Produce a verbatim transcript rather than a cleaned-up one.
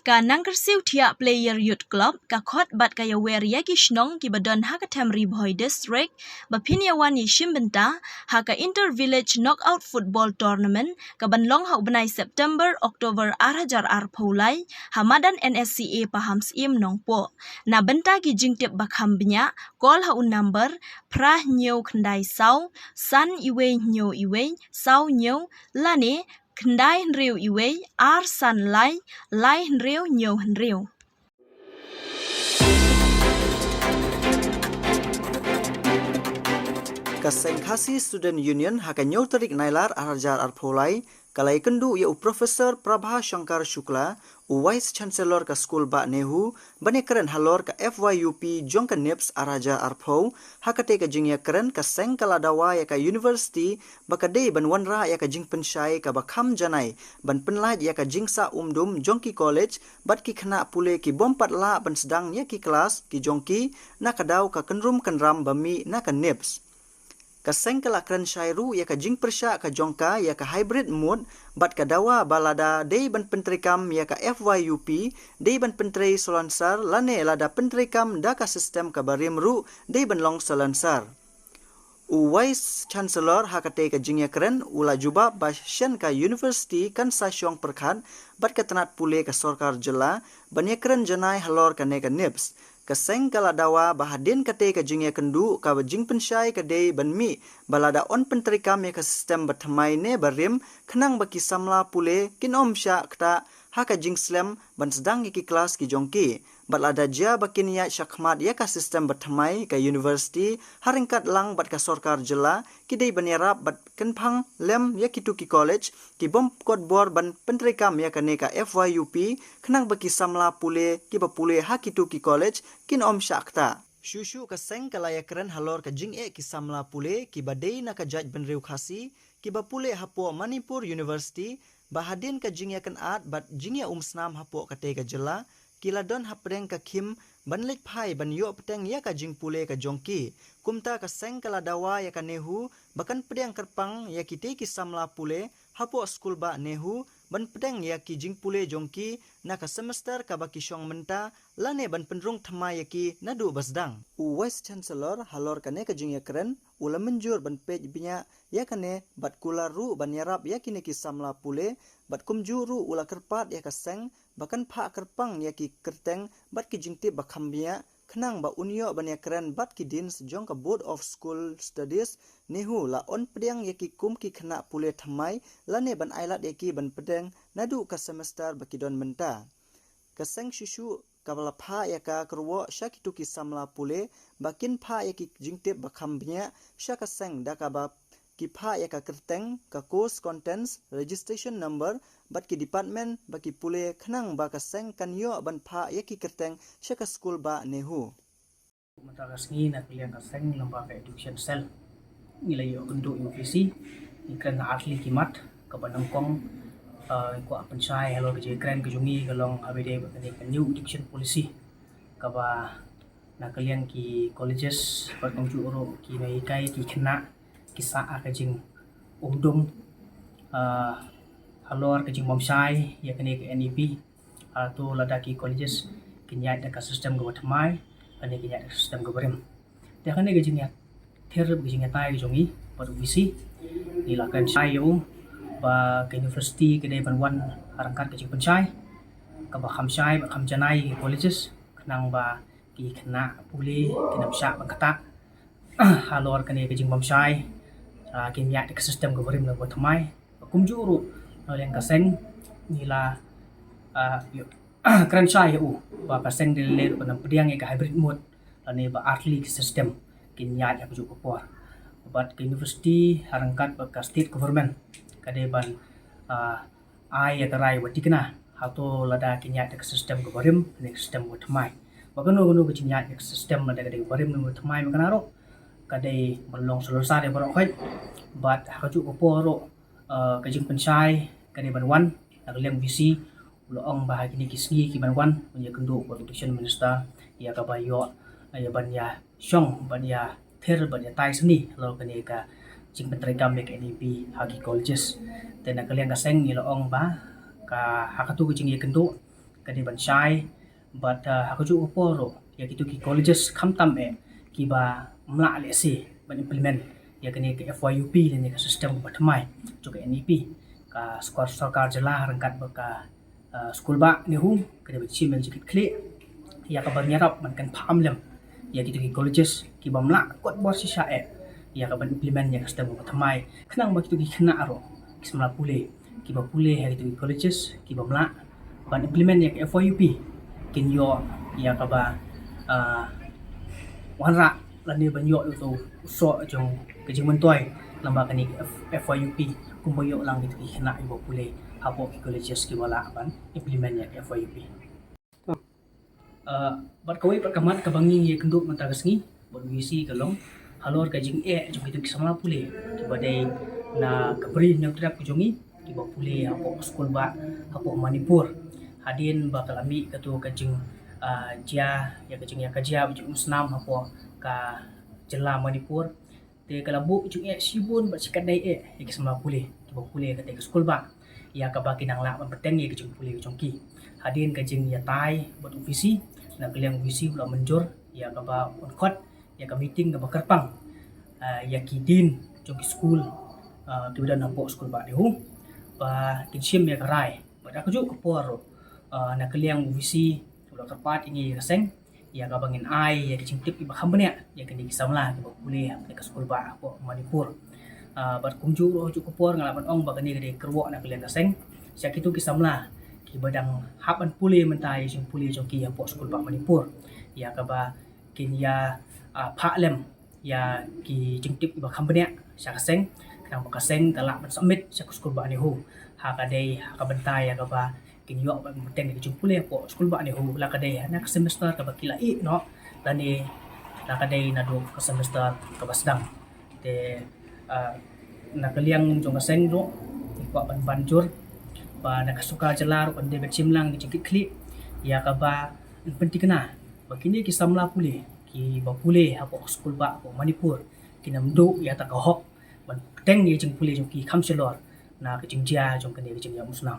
Ka Nangkyrsiew Thiah Player Youth Club ka khot bad ka ïawer ïa ki shnong kiba don ha ka Them Ri Bhoi District ba phin ïawan ïashim bynta ha ka Inter Village Knockout Football Tournament kaban long ha u bnai September October ar hajar arphew lai ha madan N S C A Pahamsyiem Nongpoh. Na bynta ki jingtip ba kham bniah, call ha u number phra hynñiew khyndai saw san iwei hynñiew iwei saw hynñiew lane khyndai hynriew iwei ar san lai lai hynriew hynñiew hynriew. Ka Seng Khasi Student Union ha ka hynñiew tarik Nailar ar hajar arphew lai ka la ïakynduh ïa u Professor Prabha Shankar Shukla, u Vice Chancellor ka skul bah NEHU, ban ïakren halor ka F Y U P jong ka NIPS ar hajar arphew. Ha katei ka jingïakren ka seng ka la dawa ïa ka university ba ka dei ban wanrah ïa ka jingpynshai kaba kham janai ban pynlait ïa ka jingsah umdum jong ki college bad ki khynnah pule ki bym pat lah ban sdang ïa ki klas ki jong ki na ka daw ka kynrum kynram ba mih na ka NIPS. Ka seng ka la kren shai ruh ïa ka jingpyrshah ka jong ka ïa ka hybrid mode bad ka dawa ba lada dei ban pyntreikam ïa ka F Y U P dei ban pyntrei salonsar lane lada pyntreikam da ka system kaba rim ruh dei ban long salonsar. U Vice Chancellor ha katei ka jingïakren u la jubab ba shen ka university kan sa shong pyrkhat bad ka tnat pule ka sorkar jylla ban ïakren janai halor kane ka NIPS. Ka seng ka la dawa ba hadien katei ka jingïakynduh kaba jingpynshai ka dei ban mih ba lada yn pyntreikam ïa ka system ba thymmai ne ba rim khnang ba ki samla pule kin ym shah ktah ha ka jingslem ban sdang ïa ki klas ki jong ki. Bad lada jia ba kin ïaid shakhmat ïa ka system ba thymmai ka university ha ryngkat lang bad ka sorkar jylla ki dei ban ïarap bad kynphang lem ïa kitu ki college ki bym kot bor ban pyntreikam ïa kane ka F Y U P khnang ba ki samla pule kiba pule ha kitu ki college kin ym shah ktah. Shuh shuh ka seng ka la ïakren halor ka jingeh ki samla pule kiba dei na ka jaitbynriew Khasi kiba pule hapoh Manipur University ba hadien ka jingïakynad bad jingïaumsnam hapoh katei ka jylla ki la don hapdeng ka khim ban leit phai ban ïoh bteng ïa ka jingpule ka jong ki. Kumta ka seng ka la dawa ïa ka NEHU ba kan pdiang kyrpang ïa kitei ki samla pule hapoh skul bah NEHU ban pdiang ïa ki jingpule jong ki na ka semester kaba ki shong mynta lane ban pynrung thymmai ïa ki naduh ba sdang. U Vice Chancellor halor kane ka jingïakren u la mynjur ban peit bniah ïa kane bad kular ruh ban ïarap ïa kine ki samla pule bad kumjuh ruh u la kyrpad ïa ka seng ba kan phah kyrpang ïa ki kyrteng bad ki jingtip ba kham bniah khnang ba un ïoh ban ïakren bad ki deans jong ka Board of School Studies NEHU la yn pdiang ïa ki kum ki khynnah pule thymmai lane ban ailad ïa ki ban pdiang naduh ka semester ba ki don mynta. Ka seng shuh shuh kaba la phah ïa ka kyrwoh sha kitu ki samla pule ba kin phah ïa ki jingtip ba kham bniah sha ka seng da kaba ki phah ïa ka kyrteng, ka course contents, registration number bad ki department ba ki pule khnang ba ka seng kan ïoh ban phah ïa ki kyrteng sha ka skul bah NEHU. Mynta ka sngi na ka liang ka seng lyngba ka education cell ngi la ïoh kynduh ïa u VC, ngi kren artylli ki mat kaba nyngkong, eh, kwah pynshai halor ka jingkren ka jong ngi ka long ha ba dei ba kane ka new education policy kaba na ka liang ki colleges bad kumjuh ruh ki nonghikai ki khynnah ki sah ha ka jingumdum, ah, halor ka jingbymshai ïa kane ka NEP. Ah, to lada ki colleges kin ïaid da ka system kaba thymmai lane kin ïaid da ka system kaba rim. Te kane ka jingïathir bad ka jingïatai ka jong ngi bad u VC ngi la kren shai ïa u ba ka university ka dei ban wan ha ryngkat ka jingpynshai kaba kham shai bad kham janai ïa ki colleges khnang ba ki khynnah pule kin ym shah ban ktah halor kane ka jingbymshai, ah, kin ïaid da ka system kaba rim lane kaba thymmai. Kumjuh ruh na liang ka seng ngi la, ah, ïoh kren shai ïa u ba ka seng dei lei ruh kan pdiang ïa ka hybrid mode lane ba artylli ki system kin ïaid ha kajuh ka por. Bad ka university ha ryngkat bad ka state government ka dei ban, ah, ai ïa ka rai ba thikna hato lada kin ïaid da ka system kaba rim ne ka system kaba thymmai. Ba kano kano ka jingïaid da ka system lada ka dei kaba rim ne kaba thymmai mynta ruh ka dei ban long salonsar ïa baroh khoit. Bad ha kajuh ka por ruh, eh, ka jingpynshai ka dei ban wan na ka liang VC u la ong ba ha kine ki sngi ki ban wan ban ïakynduh bad u Education Minister ïa kaba ïoh, eh, ïa ban ïa shong ban ïathir ban ïatai sani halor kane ka jingpyntreikam ïa ka NEP ha ki colleges. Te na ka liang ka seng ngi la ong ba ka ha katu ka jingïakynduh ka dei ban shai, bad, ah, ha kajuh ka por ruh, ïa kito ki colleges khamtam eh, kiba mlah lehse ban implement ïa kane ka F Y U P lane ka system kaba thymmai jong ka N E P, ka sor-, sorkar jylla ryngkat bad ka, ah, skulbah NEHU, ka dei ban shim ïa ka jingkitkhlieh ïa kaban ïarap ban confirm lem ïa kito ki colleges kiba mlah kot bor shisha eh ïa kaban implement ïa ka system kaba thymmai, khnang ba kito ki khynnah ruh, ki samla pule kiba pule ha kito ki colleges kiba mlah ban implement ïa ka F Y U P, kin ïoh ïa kaba, ah, wanrah lane ban ïoh ïa uto u soh jong ka jingmyntoi lyngba kane ka F-, F Y U P, kumba ïoh lang kito ki khynnah kiba pule hapoh ki colleges kiba lah ban implement ïa ka F Y U P. Ah, bad kawei pat ka mat kaba ngi ïakynduh mynta ka sngi bad U V C ka long halor ka jingeh jong kito ki samla pule kiba dei na ka Bri Hynñiewtrep ka jong ngi, kiba pule hapoh skulbah hapoh Manipur. Hadien ba ka la mih kato ka jing, ah, jia, ïa ka jingïakajia ba jingumsnam hapoh ka jylla Manipur, te ka la buh jingeh shibun bad shikatdei eh ïa ki samla pule kiba pule ha katei ka skulbah, ïa kaba ki nang lah ban bteng ïa ka jingpule ka jong ki. Hadien ka jingïatai bad U V C, na ka liang U V C u la mynjur ïa kaba un khot ïa ka meeting kaba kyrpang, ah, ïa ki dean jong ki skul, ah, kiba don hapoh skulbah NEHU, ba kin shim ïa ka rai. Bad ha kajuh ka por ruh, ah, na ka liang U V C u la kyrpad ïa ngi ïa ka seng ïa kaba ngin ai ïa ki jingtip kiba kham bniah ïa kine ki samla kiba pule ha kane ka skulbah hapoh Manipur. Ah, bad kumjuh ruh ha kajuh ka por nga lah ban ong ba kane ka dei ka kyrwoh na ka liang ka seng sha kito ki samla kiba dang hap ban pule mynta ïa ka jingpule jong ki hapoh skulbah Manipur, ïa kaba kin ïa, ah, phah lem ïa ki jingtip kiba kham bniah sha ka seng, khnang ba ka seng ka lah ban submit sha ka skulbah NEHU ha ka dei, ha ka bynta ïa kaba kin ïoh ban bteng ïa ka jingpule hapoh skulbah NEHU, la ka dei na ka semester kaba ki la ïeh noh lane la ka dei naduh ka semester kaba sdang. Te, ah, na ka liang jong ka seng ruh ngi kwah ban ban jur ba na ka sorkar jylla ruh kan dei ban shim lang ka jingkitkhlieh ïa kaba yn pynthikna ba kine ki samla pule kiba pule hapoh skulbah hapoh Manipur kin ym duh ïa kata ka hok ban bteng ïa ka jingpule jong ki kham shalor na ka jingjia jong kane ka jingïaumsnam.